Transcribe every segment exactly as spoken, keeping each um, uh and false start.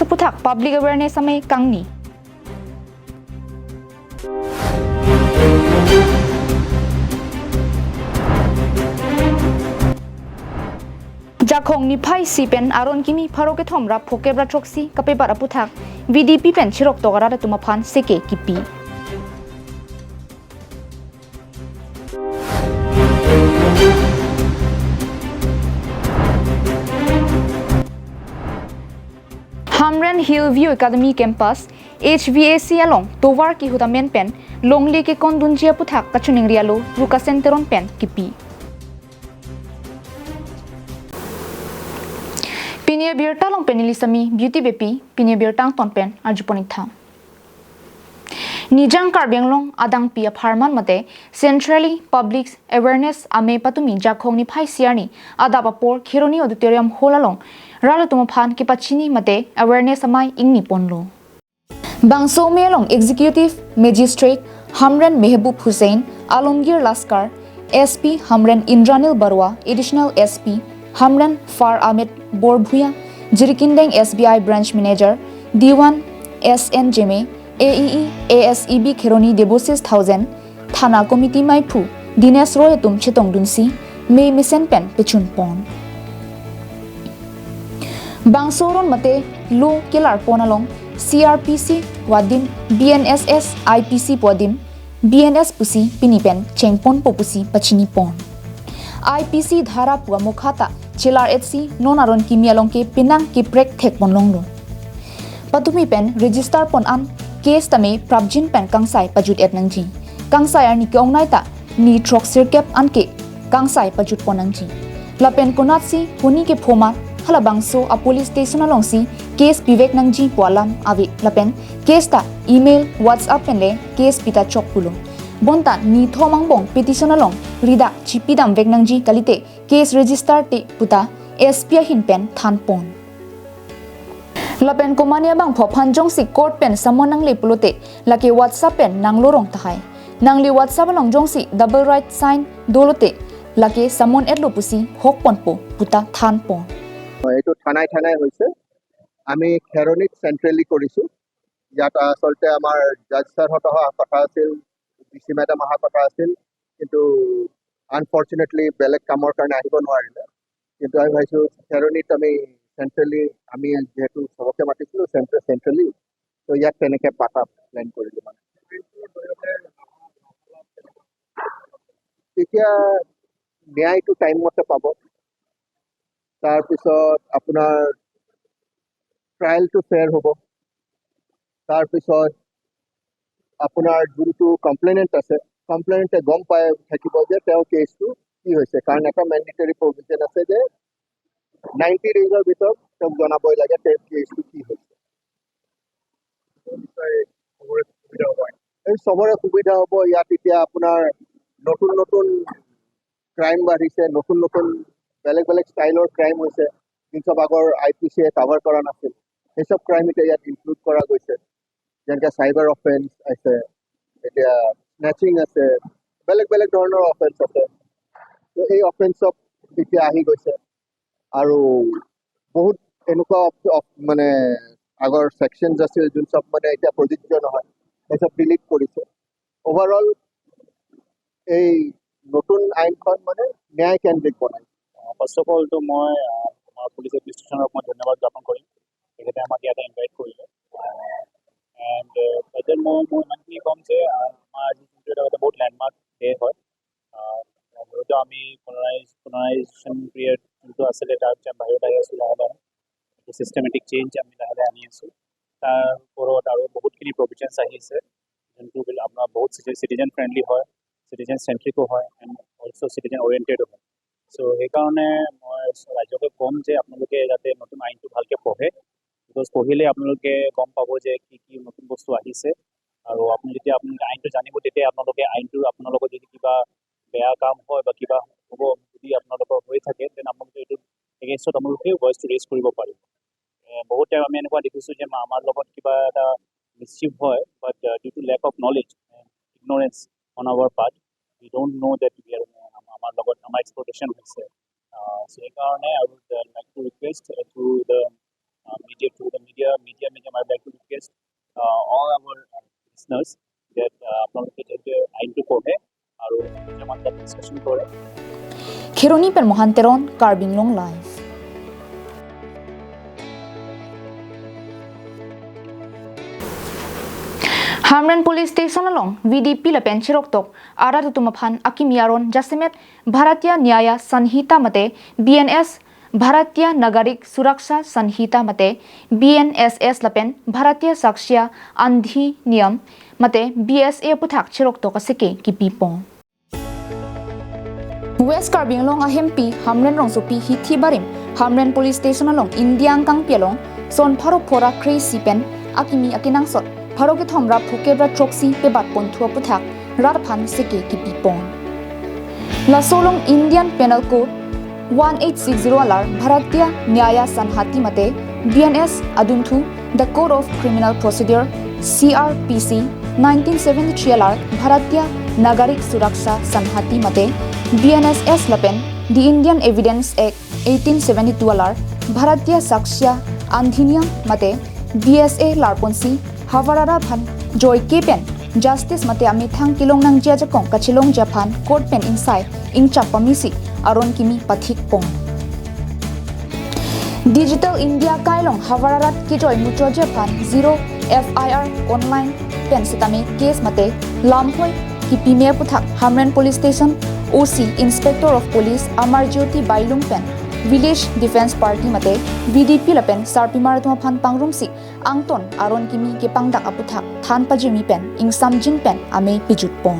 aphuthak public awareness amei kangni. Jakhong niphai isi pen aron kimi pharo kethom ra phokep ra throksi kapebat aphuthak V D P pen chirok tok arat atum aphan seke kipi. Hamren Hill View Academy Campus, H V A C along tovar kihut amen pen longle kekondunji aphuthak kachiningri alo Rukasen Teron pen kipi. Pini abirta along pen neli Sami Beauty Beypi, pini abirta angton pen arjupon-ik tha. Nijang Karbi Anglong adangpi apharman mate Centrally Public Awareness Amei patumi Jakhong niphai isi arni adap apor Kheroni Auditorium Hall along rat atum aphan kepachini mate awareness amei ingni ponlo. Bangso amei along Executive Magistrate Hamren Mehboob Hussain, Alamgir Laskar, S P Hamren Indranil Barua, Additional S P Hamren Far Ahmed Borbhuiya, Jirikindeng S B I Branch Manager Diwan S N Jeme, A E E A S E B Kheroni Deboshish Thaosen, Thana Committee meiphu Dinesh Roy atum chetongdunsi mei mesen pen pechun pon. Bangso aron mate lo kelar pon along C R P C pu adim, B N S S, I P C pu adim, B N S pusi pini pen chengponpo pusi pachini pon. I P C dhara pu amokha ta chelar-etsi non aron kimi along ke penang keprek thek pon longlo. Patumi pen register pon an case tame prapjin pen kangsai pajut-et nangji. Kangsai arni ke-ongnei ta ni throksirkep anke kangsai pajut pon nangji. Lapen konatsi honi kepho ma halabangso a police station alongsi case pivek nangji pu alam ave lapen case ta email, WhatsApp pen le case pita chok pulo. Bonta ni thom angbong petition along ridak chipidam vek nangji kalite case register te puta S P ahin pen than pon. Lapen komane abangphu aphan jongsi court pen summon nangle pulote lake WhatsApp pen nanglo rong tahai. Nangli WhatsApp along jongsi double right sign dolote lake summon-etlo pusi hok ponpo puta than pon. হয়, এইটো থানাই থানাই হৈছে। আমি খেৰণিত চেণ্ট্ৰেলি কৰিছো। ইয়াত আচলতে আমাৰ জাজ ছাৰহঁত অহা কথা আছিল, ডি চি মেডাম অহা কথা আছিল, কিন্তু আনফৰ্চুনেটলি বেলেগ কামৰ কাৰণে আহিব নোৱাৰিলে। কিন্তু আমি ভাবিছো খেৰণিত আমি চেণ্ট্ৰেলি, আমি যিহেতু চবকে মাতিছিলো চেণ্ট্ৰে- চেণ্ট্ৰেলি, তো ইয়াত তেনেকে পাতা প্লেন কৰিলো মানে। এতিয়া ন্যায়টো টাইম মতে পাব। তাৰপিছত আপোনাৰ ট্ৰায়েলটো ফেয়াৰ হ'ব। তাৰপিছত আপোনাৰ যোনটো কমপ্লেইনেণ্ট আছে, কমপ্লেইনেণ্টে গম পাই থাকিব যে তেওঁৰ কেছটো কি হৈছে, কাৰণ এটা মেণ্ডেটৰী প্ৰভিজন আছে যে নাইণ্টি ডেইজৰ ভিতৰত তেওঁক জনাবই লাগে তেওঁৰ কেছটো কি হৈছে। এই চবৰে সুবিধা হ'ব। ইয়াত এতিয়া আপোনাৰ নতুন নতুন ক্ৰাইম বাঢ়িছে, নতুন নতুন বেলেগ বেলেগ ষ্টাইলৰ ক্ৰাইম হৈছে, যোন চব আগৰ আই পি চিয়ে কাভাৰ কৰা নাছিল, সেই চব ক্ৰাইম এতিয়া ইয়াত ইনক্লুড কৰা গৈছে। যেনেকে চাইবাৰ অফেন্স আছে, এতিয়া স্নেচিং আছে, বেলেগ বেলেগ ধৰণৰ অফেন্স আছে। তো এই অফেন্স চব এতিয়া আহি গৈছে আৰু বহুত এনেকুৱা অফ- অফ- মানে আগৰ ছেকশ্যনছ আছিল যোন চব মানে এতিয়া প্ৰযোজ্য নহয়, সেই চব ডিলিট কৰিছে। অভাৰঅল এই নতুন আইনখন মানে ন্যায় কেন্দ্ৰিক বনাইছে। ফাৰ্ষ্ট অফ অলটো মই আহ, আমাৰ পুলিচ এডমিনিষ্ট্ৰেশ্যনক মই ধন্যবাদ জ্ঞাপন কৰিম, তেখেতে আমাক ইয়াতে ইনভাইট কৰিলে। এণ্ড বাইদেউ মই মই ইমানখিনি ক'ম যে আহ, আমাৰ আজি যোনটো এটা এটা বহুত লেণ্ডমাৰ্ক ডে হয়। আহ, মূলত আমি কলনাইজ কলনাইজেশ্যন পিৰিয়ড যোনটো আছিলে, তাৰ পিছত বাহিৰত আহি আছোঁ লাহে লাহে। এইটো ছিষ্টেমেটিক চেঞ্জ আমি লাহে লাহে আনি আছোঁ। তাৰ ওপৰত আৰু বহুতখিনি প্ৰভিজনছ আহিছে, যোনটো বোলে আপোনাৰ বহুত চিটিজেন ফ্ৰেণ্ডলি হয়, চিটিজেন চেণ্ট্ৰিকো হয়, এণ্ড অলছ' চিটিজেন অৰিয়েণ্টেডো হয়। চ' সেইকাৰণে মই ৰাইজকে ক'ম যে আপোনালোকে যাতে নতুন আইনটো ভালকৈ পঢ়ে, বিকজ পঢ়িলে আপোনালোকে গম পাব যে কি কি নতুন বস্তু আহিছে। আৰু আপুনি যেতিয়া আপোনালোকে আইনটো জানিব, তেতিয়া আপোনালোকে আইনটো আপোনালোকৰ যদি কিবা বেয়া কাম হয় বা কিবা হ'ব যদি আপোনালোকৰ হৈ থাকে, দেন আপোনালোকে এইটো এগেইনষ্টত আপোনালোকে ভইচটো ৰেইজ কৰিব পাৰিব। এ, বহুত টাইম আমি এনেকুৱা দেখিছোঁ যে মা- আমাৰ লগত কিবা এটা মিছচিভ হয়, but due to lack of knowledge, ignorance on our part, we don't know' that we are, আমাৰ লগত আমাৰ এক্সপ্লটেশ্যন হৈছে। চ' সেইকাৰণে I would like to request to the uh, media, through the media, media medium, I would like to request uh, all our listeners that uh, আপোনালোকে যাতে আইনটো পঢ়ে আৰু যিমান তাত ডিছকাশ্যন কৰে। Kheroni pen Mohan Teron, Karbi Anglong Live. Hamren Police Station along V D P lapen cheroktok arat atum aphan akimi aron jasemet Bharatiya Nyaya Sanhita mate B N S, Bharatiya Nagarik Suraksha Sanhita mate B N S S lapen Bharatiya Sakshya Adhiniyam mate B S A aputhak cheroktok aseke kipipon. West Karbi Anglong ahempi Hamren rongsopi hithi barim Hamren Police Station along India angkangpi along son pharo phra kre-isi pen akimi akenangsot pharo kethom ra phokep ra throksi pebatponthu aputhak rat aphan seke kipipon. Laso along Indian Penal Code one eight six zero alar Bharatiya Nyaya Sanhati mate B N S adunthu, the Code of Criminal Procedure, C R P C, nineteen seventy-three alar Bharatiya Nagarik Suraksha Sanhati mate B N S S lapen the Indian Evidence Act eighteen seventy-two alar Bharatiya Sakshya Adhiniyam mate B S A larponsi havar arat aphan joike pen justice mate amethang kelong nangji ajakong kachelongji aphan court pen ingsai ingchap pamisi aron kimi pathikpon. Digital India akai along havar arat kejoi muchotji aphan zero F I R online pen setame case mate lamhoi kipime aputhak Hamren Police Station O C, Inspector of Police Amar Jyoti Bailung pen Village Defence Party mate V D P lapen sarpimar atum aphan pangrumsi angton aron kimi kepangdak aputhak than pajirmi pen ingsamjin pen amei pejutpon.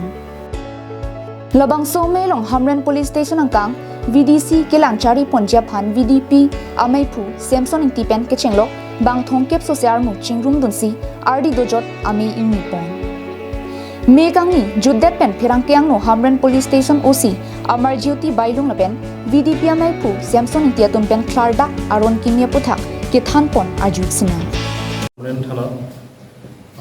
Labangso amei along Hamren Police Station angkang V D C kelang chariponji aphan V D P ameiphu Samson Ingti pen kechenglok bang thomkep sose armu chingrumdunsi ardi dojot amei ingnipon. Mei kangni jutdet pen pherangke angno Hamren Police Station O C Amar Jyoti Bailung lapen V D P ameiphu Samson Ingti atum pen klardak aron kimi aputhak kethanpon arju sinang. Hamren থানাত,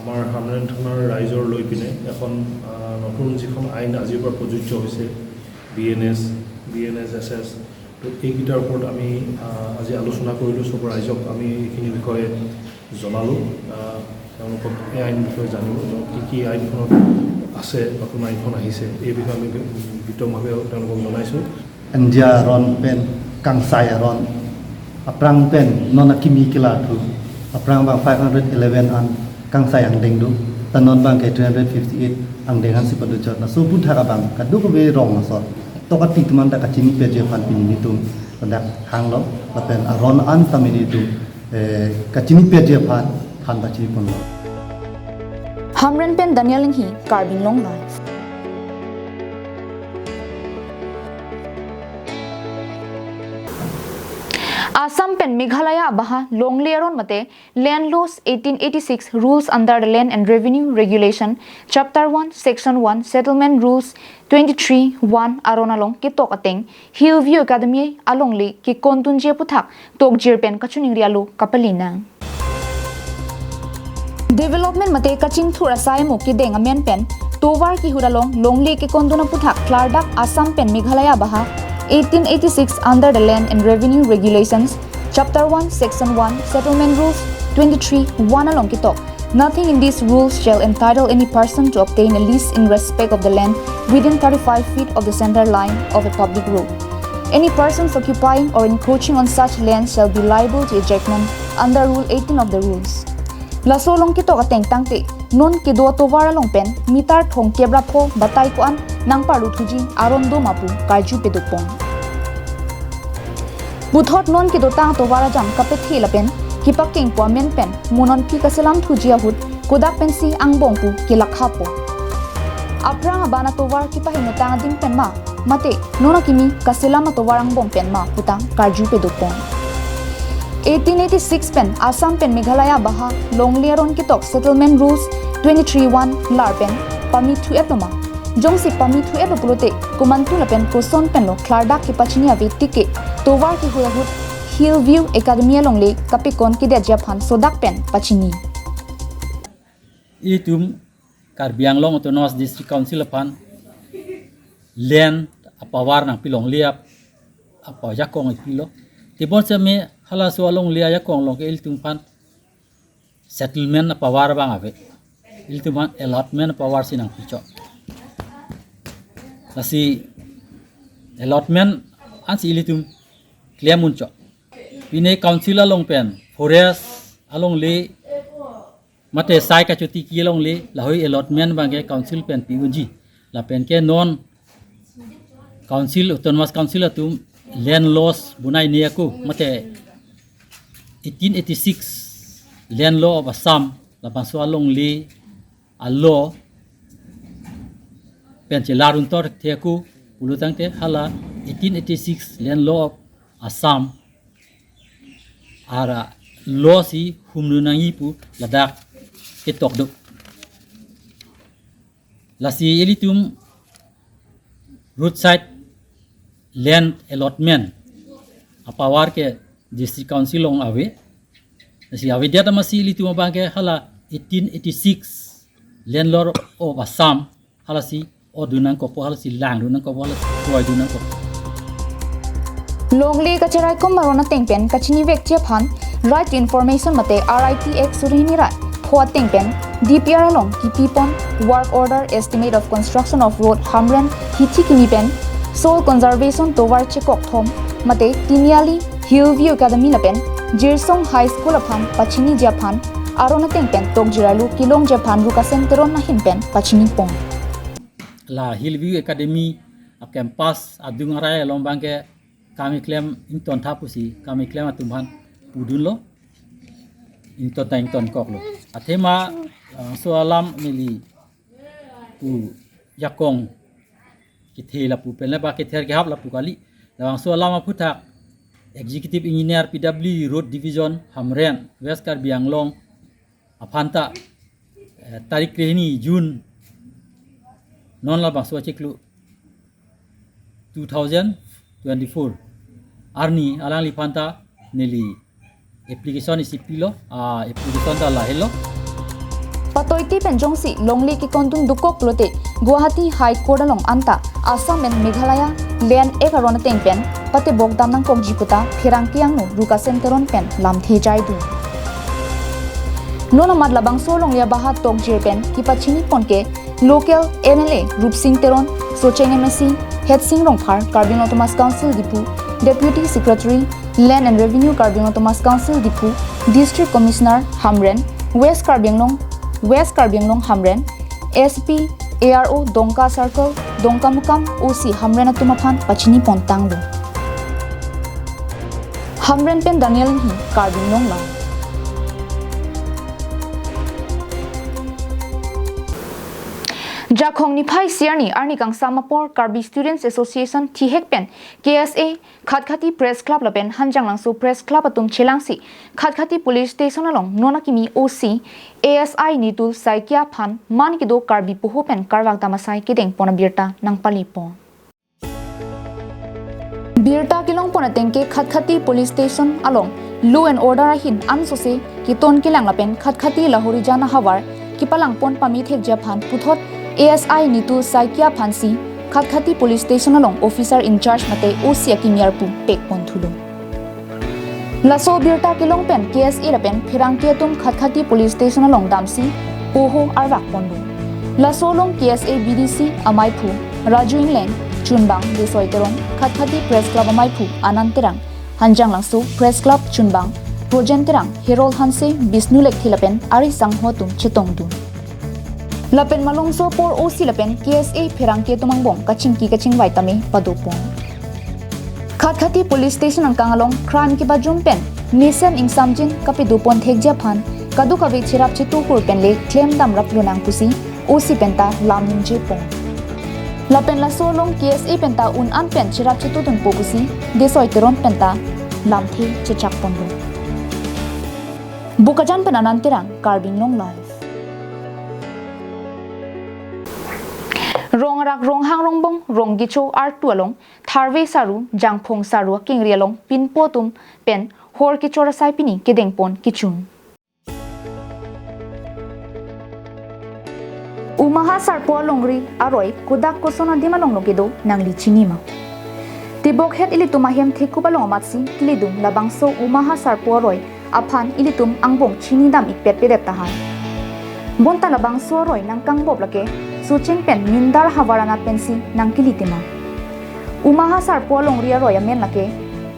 আমাৰ হামৰেণ থানাৰ ৰাইজৰ লৈ পিনে এখন, আহ, নতুন যিখন আইন আজিৰ পৰা প্ৰযোজ্য হৈছে, B N S, B N S S S, S এইকেইটাৰ ওপৰত আমি, আহ, আজি আলোচনা কৰিলোঁ। সব ৰাইজক আমি এইখিনি বিষয়ে জনালোঁ। আহ, তেওঁলোকক এই আইন বিষয়ে জানিব, কি কি আইনখনত আছে, নতুন আইনখন আহিছে, এই বিষয়ে আমি বিতংভাৱে তেওঁলোকক জনাইছোঁ। India aron pen kangsai aron, aphrang pen non akimi kelarthu, aphrang abang five hundred eleven an kangsai angdeng do, ta non abang ke three hundred fifty-eight angdeng ansi padojot, laso aputhak abang kadokave rong asor tokati atum anta kachinipetji aphan pini nelitum ladak hanglo, lapen aron an ta nelitum, eh, kachinipetji aphan than pachiniponlo. Hamren pen Daniel Inghi, Karbi Anglong Live. Assam pen Meghalaya abaha longle aron mate land laws eighteen eighty-six rules under the Land and Revenue Regulation, Chapter one, Section one, Settlement Rules twenty-three one aron along ketok ateng Hillview Academy alongle kekondunji aputhak tokjir pen kachiningri alo kapali nang. Development mate kachingthur asai mo kedeng amen pen tovar kehut along longle kekondun aputhak klardak Assam pen Meghalaya abaha eighteen eighty-six under the Land and Revenue Regulations, Chapter one, Section one, Settlement Rules twenty-three one along ketok. Nothing in these rules shall entitle any person to obtain a lease in respect of the land within thirty-five feet of the center line of a public road. Any persons occupying or encroaching on such land shall be liable to ejectment under Rule eighteen of the rules. Laso along ketok ateng tangte non kedo tovar along pen meter thomkep ra pho batai ko-an nangparluthuji aron do ma pu karju pedopon. Puthot non kedotang tovar ajam kapethe lapen kepakengpo amen pen mo nonphi kaselamthuji ahut kodak pensi angbong pu kelakhapo. Aphrang abana tovar kepahingno tang adim pen ma, mate non akimi kaselam atovar angbong pen ma putang karju pedopon. Eighteen eighty-six pen Assam pen Meghalaya abaha longle aron ketok Settlement Rules twenty-three one lar pen pamithu-etlo ma? Jongsi pamithu-etlo pulote komantu lapen koson penlo klardak kepachini ave tike tovar kehut ahut Hillview Academy alongle kapekon kedetji aphan sodak pen pachini. Itum Karbi Anglong Autonomous District Council aphan land apower nangpilongle ap-, apo ajakong ipilo. Tebonsi me Halaso alongle ajakong along ke ilitum aphan settlement apower abang ave. Ilitum aphan allotment apower si nangpichok. Lasi allotment ansi ilitum klem unchok. Pine council along pen forest alongle mate sai kachotiki alongle lahei allotment abangke council pen pi unji. Lapen ke non council, autonomous council atum land laws bonai ne ako mate eighteen eighty-six Land Law of Assam, labangso alongle a-law pen chelar untor the ako pulo tangte hala eighteen eighty-six Land Law of Assam ara law si humnu nangji pu ladak ketok do. Lasi ilitum roadside land allotment apower ke District Council along ave. Lasi avedet amatsi ilitum abangke hala eighteen eighty-six Land Law of Assam halasi odun nangkokpo, halasi langdun nangkokpo, halasi kroidun nangkokpo. Longle kacheraikom aron ateng pen kachinivekji aphan Right to Information mate R I T Act suri hini ra pho ateng pen D P R along kipipon Work Order, Estimate of Construction of Road, Hamren hithi kimi pen Soil Conservation tovar chekok thom mate Tiniali Hillview Academy lapen Jirsong High School aphan pachiniji aphan aron ateng pen tokjir arlo kelongji aphan Rukasen Teron ahin pen pachinipon. La Hillview Academy a-campus adung arai along abangke kam keklem ington tha pusi kam keklem atum aphan pudunlo, ington ta ingtonkoklo. Athema labangso alam neli pu jakong kethe lapu pen le ba kether kehap lapu kali. Labangso alam aphuthak Executive Engineer P W D Road Division Hamren, West Karbi Anglong aphanta, eh, tarik krehini June non labangso achiklo two thousand twenty-four arni alangli aphanta neli application isi pilo, ah, application ta lahelo. Patoiti pen jongsi longle kekondun dokok pulote Guwahati High Court along anta Assam and Meghalaya Land Act aron ateng pen patebok dam nangkokji puta pherangke angno Rukasen Teron pen lamthe jaidun. Non amat labangso longle abaha tokjir pen kipachinipon ke local M L A Rupsing Teron, Socheng M A C Hetsing Rongphar, Karbi Anglong Autonomous Council Diphu, Deputy Secretary Land and Revenue Karbi Anglong Autonomous Council Diphu, District Commissioner Hamren, West Karbi Anglong, West Karbi Anglong Hamren, S P, A R O Dongka Circle, Dongkamukam, O C Hamren atum aphan pachinipon tanglo. Hamren pen Daniel Inghi, Karbi Anglong Live. Jakhong niphai isi arni, arni kangsam apor Karbi Students Association thihek pen K S A, Khatkhati Press Club lapen Hanjanglangso Press Club atum chelangsi Khatkhati Police Station along non akimi O C A S I Nitul Saikia aphan man kedo Karbi poho pen karvak dam asai kedengpon abirta nangpalepon. Birta kelongpon ateng ke Khatkhati Police Station along law and order ahin ansose keton kelang lapen Khatkhati Lahorijan ahavar kepalangpon pamethekji aphan puthot A S I Nitul Saikia aphansi Khatkhati Police Station along officer in charge mate O C akimi arpu pekpon thulo. Laso birta kelong pen K S A lapen pherangke atum Khatkhati Police Station along damsi poho arvak ponlo. Laso along K S A B D C amaiphu Raju Ingleng, chunbang Desoi Teron, Khatkhati Press Club amaiphu Anand Terang, Hanjanglangso Press Club chunbang Projen Terang, Herol Hanse, Bisnu Lekthe lapen ari sangho atum chetongdun. Lapen malomso apor O C lapen K S A pherangke atum angbong kachingki kachingvai tame padopon. Khatkhati Police Station angkang along crime kepajum pen mesen ingsamjin kapedopon thekji aphan kadokave cherap chetu kur pen le klemdam raplo nang pusi O C penta lam ningjepon. Lapen laso along K S A penta un-an pen cherap chetudunpo pusi Desoi Teron penta lamthe chechakponlo. Bokajan pen Anand Terang, Karbi Anglong Live. Rong arak, ronghang, rongbong, rong kecho artu along tharve saru, jangphong saru akengri along pinpo atum pen hor kechor asai pini kedengpon kechun. Umaha Sarpo alongri aroi kodak koson adim along lo kedo nangli chinima? Tebokhet ilitum ahem thekup along amatsi kelidung labangso Uma Hasarpo aroi aphan ilitum angbong chinidam ikpet pedet tahai. Bonta labangso aroi nangkangbop lake Socheng pen Mindar havar anat pensi nangkeli tema. Uma Hasarpo alongri aroi amen lake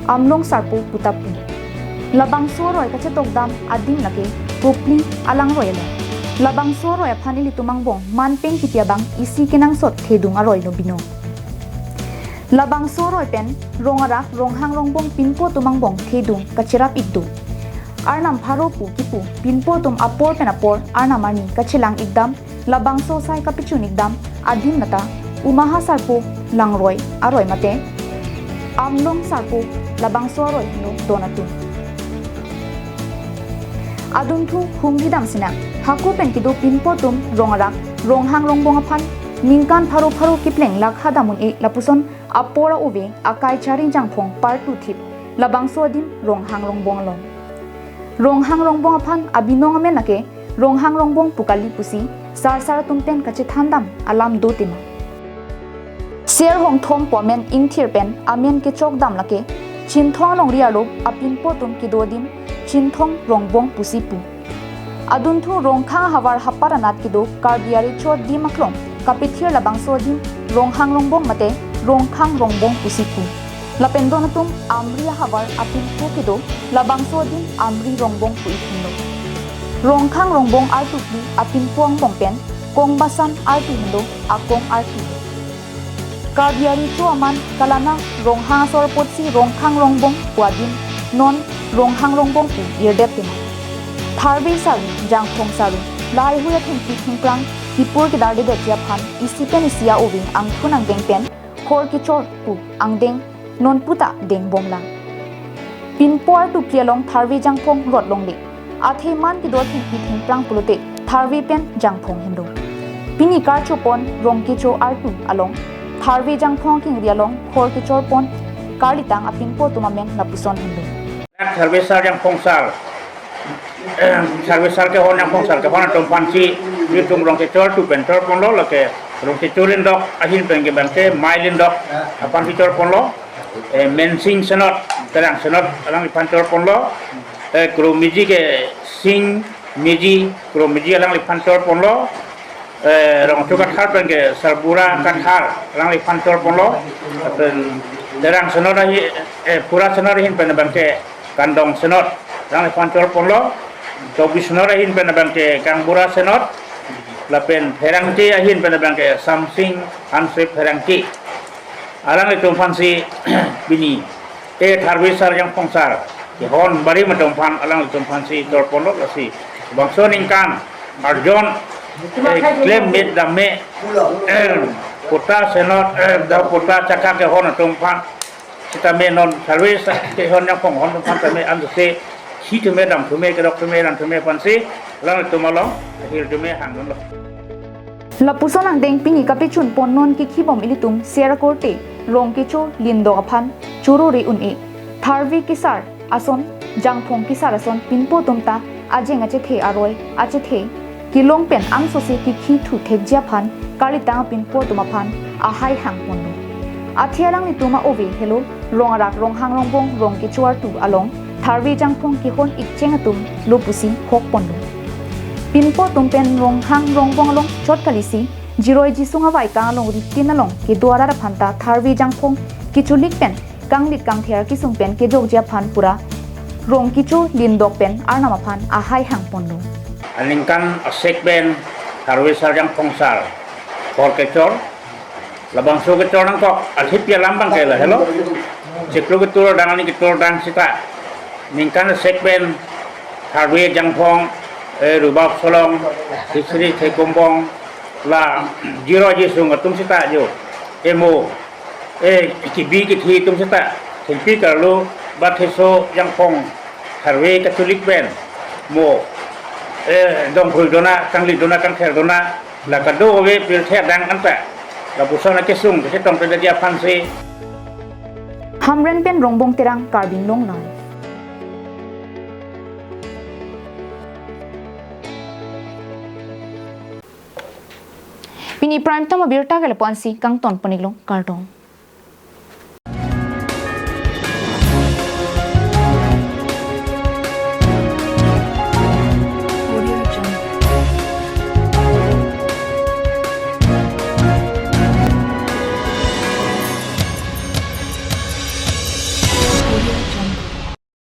Amlong Sarpo pu ta pu. Labangso aroi kachetokdam adim lake Kopli alangroi along. Labangso aroi aphan ilitum angbong manpeng kipi abang isi kenangsot thedung aroi lo bino. Labangso aroi pen rong arak ronghang rongbong pinpo atum angbong thedung kacherap ik do. Arnam pharo pu kipu pinpo atum apor pen apor arnam arni kachelang ikdam labangso asai kapechun ikdam adim lata Uma Hasarpo langroi aroi mate Amlong Sarpo labangso aroi henlo don atum. Adunthu humri dam sinang hako pen kedo pinpo atum rong arak ronghang rongbong aphan ningkan pharo pharo kipleng lakha dam un-e lapuson apor a-ove akai chari jangphong partu thip labangso adim ronghang rongbong along. Ronghang rongbong aphan abinong amen lake ronghang rongbong pu kali pusi sarsar atum pen kachethan dam alam do tema. Ser hongthom pu amen ingthir pen amen kechok dam lake Chinthong alongri arlo apinpo atum kedo adim Chinthong rongbong pusi pu. Adunthu Rongkhang havar hapat anat kedo Karbi arecho adim aklong kapethir labangso adim ronghang rongbong mate ronghang rongbong pusi pu. Lapen don atum Amri ahavar apinpo kedo labangso adim Amri rongbong pu ik henlo. Rongkhang rongbong artu phli apinpo angbong pen Kongbasan artu henlo akong artu. Karbi arecho aman kalanang ronghang asor apotsi ronghang rongbong pu adim non ronghang rongbong pu irdet tema. Tharve saru, jangphong saru, lahaihui athengpi thengphrang kipur kedardedetji aphan isi pen isi a-ove angthun angdeng pen khor kechor pu angdeng non puta deng bomlang. Pinpo artu phli along tharve jangphong rot longle. Athe man kedo athengpi thengphrang pulote tharve pen jangphong henlo. Pini karchopon rong kecho artu along tharve jangphong akengri along khor kechor pon karlitang apinpo atum amen lapuson henlo. Tharve sar jangphong sar, tharve sar kehon jangphong sar kehon atum aphansi itum rong kecho artu pen chor ponlo, lake rong kecho lindok ahin pen ke bangke Mai Lindok aphansi chor ponlo. Eh, Mensing Senot, Terang Senot alangliphan chor ponlo. Eh, Kro Miji ke Sing Miji, Kro Miji alangliphan chor ponlo. Eh, Rongcho Kathar pen ke Sarbura Kathar alangliphan chor ponlo. Lapen Terang Senot ahi, eh, Pura Senot ahin pen bangke Kandong Senot alangliphan chor ponlo. Tobi Senot ahin pen bangke Kangbura Senot. Lapen Pherangke ahin pen bangke Samsing Hanse Pherangke. Alanglitum aphansi pini, eh, tharve sar jangphong sar kehon barim atum aphan alanglitum aphansi chor ponlo, lasi bangso ningkan arjon, eh, klemmet damme, eh, Pota Senot, eh, da Pota Chakha kehon atum aphan sitame non tharve sar kehon jangphong hon atum aphan tame anse si thume dam thume kedok thume ran thume aphansi alanglitum along ahir thume hangdunlo. Lapuson angdeng pini kapechun pon non kikhi bom ilitum ser akorte rong kecho lindok aphan choro re un-e. Tharve kesar ason, jangphong kesar ason pinpo atum ta ajeng achethe aroi achethe kelong pen angsose kikhi thu thekji aphan karlitang apinpo atum aphan ahai hang ponlo. Athe alanglitum a-ove helo rong arak ronghang rongbong rong kecho artu along tharve jangphong kehon ikcheng atum lo pusi hok ponlo. Pinpo atum pen ronghang rongbong along chot kalisi jiroi jisung avaikang along ritin along kedo arat aphan ta tharve jangphong kecholik pen kanglit kangther kesung pen kejokji aphan pura rong kecho lindok pen arnam aphan ahai hang ponlo. Aningkan asek pen tharve sar jangphong sar khor kechor, labangso kechor nangkok, athe pi alam bangke lahelo. Chiklo ketur dang ani ketur dang sita ningkan asek pen tharve jangphong, eh, rubak solong, hisri thekombong, la jiroi jisung atum sita jo, emo, eh, kibi kithi atum sita thengpi karlo, ba theso jangphong tharve kacholik pen mo, eh, dongkhrui dona, kanglit dona, kangther dona, la kadokave pirthe adang anta lapuson akesung kachetong pedagi aphansi. Hamren pen Rongbong Terang, Karbi Anglong Live. Pini Prime Time abirta ke lapu-ansi kangton pon iklo, kardom.